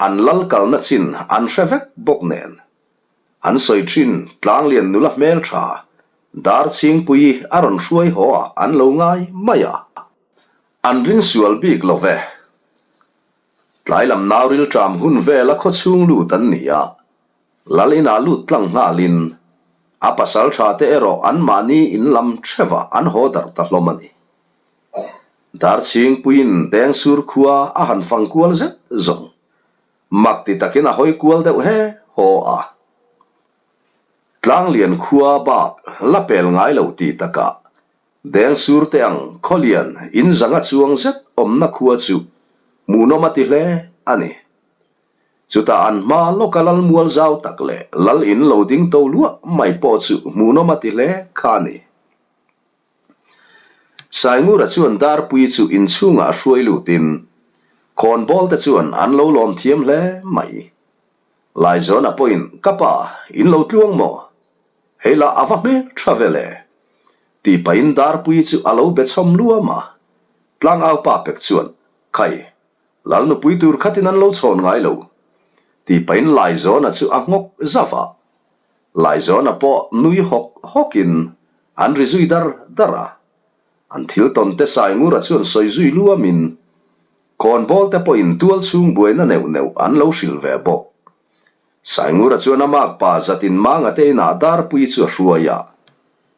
An lal kalna chin an hre vek bawk nen. An sawi thin Tlanglian nula hmeltha Darchhingpui a rawn hruai haw ah an lo ngai mai a. An ring sual bik lo ve. Tlai lam nau rilṭam hun vela khawchhung lut an ni a, lal inah lut tlang nghalin a pasal tha te erawh an mahni in lam theuhah an haw darh ta hlawm a ni. Darchhingpuiin Dengsur khua a han fang kual zet zawng. Mak ti takin a hawi kual deuh he haw a. Tlanglian khua bak la pel ngai lo tih takah Dengsur te ang khawlian in zanga chuang zet awmna khua chu hmuhnawm a ti hle a ni. Chutah an hma lawka lal mual zau tak leh lal in lo ding to luah mai pawh chu hmuhnawm a ti hle kha a ni. Saingura chuan Darpui chu inchhungah a hruai lutin khawnbawl te chuan an lo lawm thiam hle mai. Laizawna pawhin, Ka pa, in lo tluang maw? Hei lah a va hmel tha ve le. Tih pahin Darpui chu a lo be chhawm luam a. Tlangau pa pek chuan, Khai, Lal nupui tur khatin an lo chhawn ngai lo. Tih pahin Laizawna chu a nghawk zauh a. Laizawna pawh nui hawk hawkin an ri zui dar dar a. An thil tawn te Saingura chuan sawi zui luamin khawnbawl te pawhin tual chhung buaina neuh neuh an lo hrilh ve bawk. Saingura chuan a makpa zatin Manga te inah Darpuii chu a hruai a.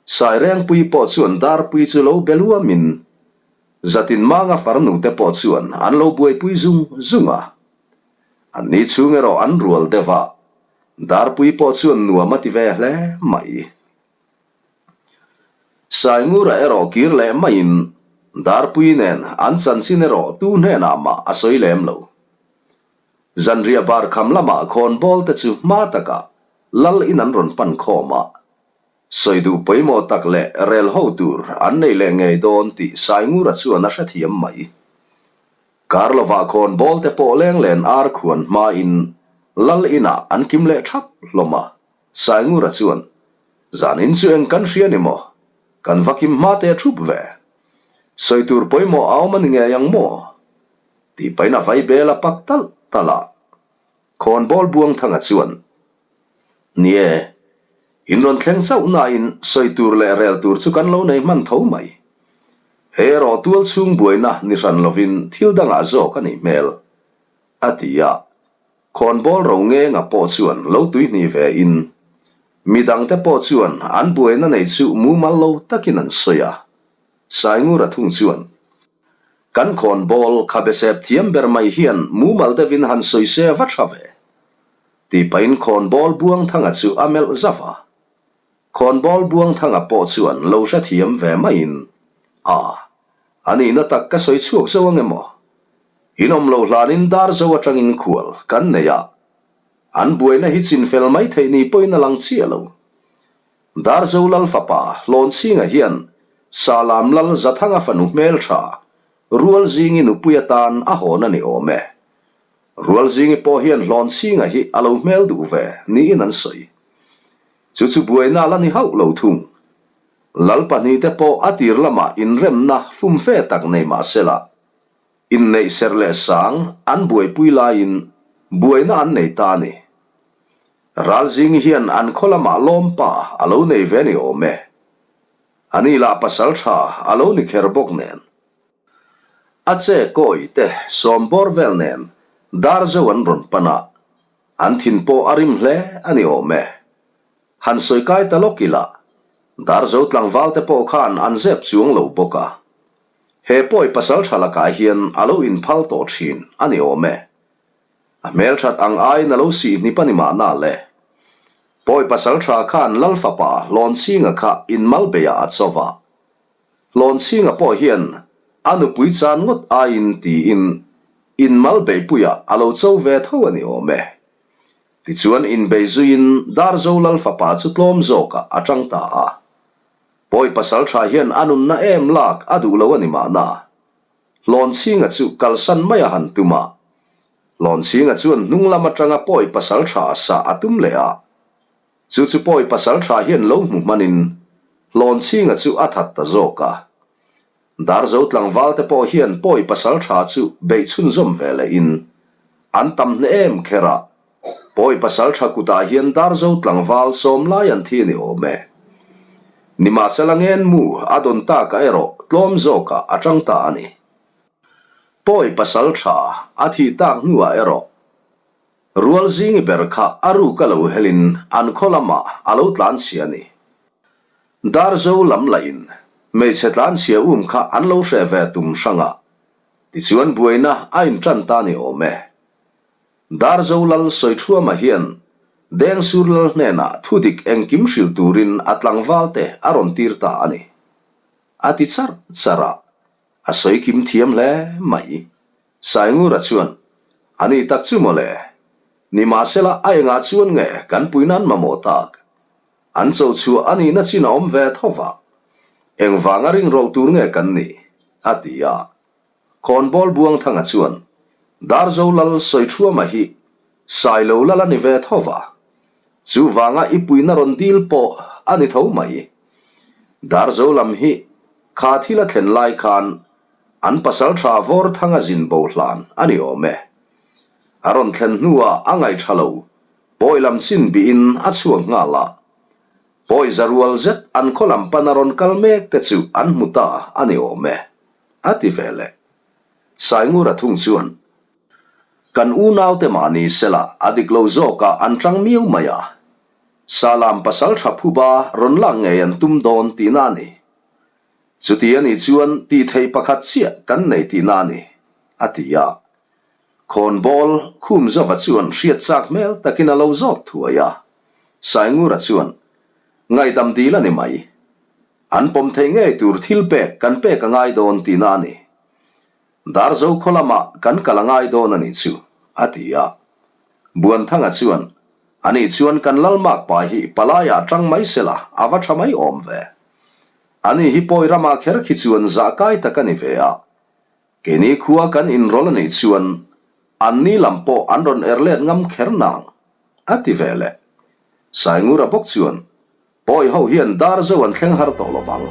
Sairengpuii pawh chuan Darpuii chu lo be luamin zatin Manga farnu te pawh chuan an lo buaipui zung zung a. Anni chhung erawh an rual deuh a, Darpuii pawh chuan nuam a ti ve hle mai. Saingura erawh kir leh maiin Darpuii nen an chanchin erawh tu hnenah mah a sawi lem lo. Zanriah bar kham lamah khawnbawl te chu hma takah lal in an rawn pan khawm a, sawi duh pawimawh tak leh rel ho tur an nei leh ngei dawn tih Saingura chuan a hrethiam mai. Kar lovah khawnbawl te pawh leng len ar khuan hmain lal inah an kim leh thap hlawm a, Saingura chuan, Zanin chu eng kan hria ni maw? Kan va kim hma teh thup ve. Sawi tur pawimawh a awm a ni ngei ang maw? Tih pahin a vai bel a pak talh talh a. Khawnbawl Buangthanga chuan, Ni e, in rawn thleng chauh nain sawi tur leh rel tur chu kan lo nei hman tho mai. Hei erawh tual chhung buaina ni hran lovin thil dangah zawk a nih hmel, a ti a. Khawnbawl ro ngenga pawh chuan lo tuihnih ve in, midangte pawh chuan an buaina neih chu mumal lo takin an sawi a. Saingura thung chuan, Kan khawnbawl khabe sep thiam ber mai hian mumal deuhin han sawi se va tha ve, tih pahin khawnbawl Buangthanga chu a melh zauh a. Khawnbawl Buangthanga pawh chuan lo hrethiam ve maiin, A, a nihna tak ka sawi chhuak zo ang emaw? In awm lo hlanin dar zo atangin khual kan nei a, an buaina hi chinfel mai theih ni pawhin a lang chiah lo. Darzo Lal fapa Hlawnchhinga hian Sahlam Lal Zathanga fanu hmeltha Rualzingi nupui atan a hawn a ni awm e. Rualzingi pawh hian Hlawnchhinga hi a lo hmel duh ve niin an sawi. Chu chu buaina la ni hauh lo thung. Lal pahnihte pawh a tir lamah inremna fumfe tak nei mah sela, inneih serh leh sang an buaipui laiin buaina an nei ta a ni. Ralzingi hian an khaw lamah lawmpa a lo nei ve ni awm e. A ni lah pasal tha a lo ni kher bawk nen. A che kawi te sawm bawr vel nen dar zo an rawn pan a, an thin pawh a rim hle a ni awm e. Han sawi kai ta lawk ila, dar zo tlangval te pawh khan an zep chuang lo bawk a. He pawi pasal tha lakah hian a lo inphal tawh thin a ni awm e. A hmelthat ang aiin a lo sih hnip a ni mahna le. Pawi pasal tha khan Lal fapa Hlawnchhinga kha inmalbeiah a cho va. Hlawnchhinga pawh hian a nupui chan ngawt aiin tiin inmalbeihpuiah a lo cho ve tho a ni awm e. Tichuan inbei zuiin Darzo Lal fapa chu tlawm zawkah a tang ta a. Pawi pasal tha hian a nunna em lak a duh lo a ni mahna. Hlawnchhinga chu kalsan mai a han tum a. Hlawnchhinga chuan hnung lam atanga pawi pasal tha sah a tum leh a. Chu chu pawi pasal tha hian lo hmu hmanin Hlawnchhinga chu a that ta zawk a. Darzo tlangval te pawh hian pawi pasal tha chu beih chhunzawm ve lehin an tam hne em kher a. Pawi pasal tha kutah hian Darzo tlangval sawm lai an thi a ni awm e. Nimahsela ngen mu a dawn takah erawh tlawm zawkah a tang ta a ni. Pawi pasal tha a thih tak hnuah erawh Rualzingi ber kha a ruk a lo helin an khaw lamah a lo tlanchhia a ni. Darzo lam lahin hmeichhe tlanchhia um kha an lo hreh ve tum hrang a, tichuan buaina a intan ta a ni awm e. Darzo Lal Sawiṭhuama hian Dengsur Lal hnenah thudik engkim hrilh turin a tlangvalte a rawn tir ta a ni. A ti charh charh a, a sawi kim thiam hle mai. Saingura chuan, A ni tak chu mawle. Nimahsela a engah chuan nge kan pui nan mamawh tak? An cho chhuah a nihna chin a awm ve tho va. Engvanga ringrawlh tur nge kan nih? a ti a. Khawnbawl Buangthanga chuan Darzo Lal Sawiṭhuama hi Sailo Lal a ni ve tho va, chuvanga i puihna rawn dil pawh a ni tho mai. Darzo lam hi kha thil a thlen lai khan an pasalṭha Vawrthanga zin bo hlan a ni awm e. A rawn thlen hnuah a ngaih tha lo, pawi lam chin bihin a chhuak nghal a. Pawi za rual zet an khaw lam pana rawn kal mek te chu an hmu ta a ni awm e, a ti ve leh. Saingura thung chuan, Kan unaute mahni sela a dik lo zawkah an tang miau mai a. Salam pasaltha phuba rawn lak ngei an tum dawn tihna a ni. Chuti a nih chuan tih theih pakhat chiah kan nei tihna a ni, a ti a. Khawnbawl khum zova chuan hriat chak hmel takin a lo zawt thuai a. Saingura chuan, Ngaihdam dil a ni mai. An pawm theih ngei tur thil pek kan pek a ngai dawn tihna a ni. Darzo khaw lamah kan kal a ngai dawn a nih chu, a ti a. Buanthanga chuan, Ani chuan kan Lalmak pa hi palaiah tang mai sela a va tha mai awm ve. Ani hi pawi ramah kher khi chuan zah kai tak a ni ve a. Keini khua kan inrawlh a nih chuan anni lam pawh an rawn er let ngam kher nang, a ti ve leh. Saingura bawk chuan, Pawi ho hian Darzo an thleng har tawh lo vang.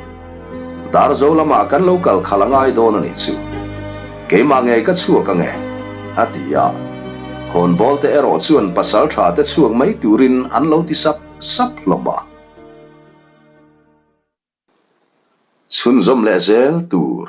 Darzo lamah kan lo kal khalh a ngai dawn a nih chu. Keimah ngei ka chhuak ange, a ti a. Khawnbawl te erawh chuan pasal tha te chhuak mai turin an lo ti sap sap hlawm a. Chhunzawm leh zel tur.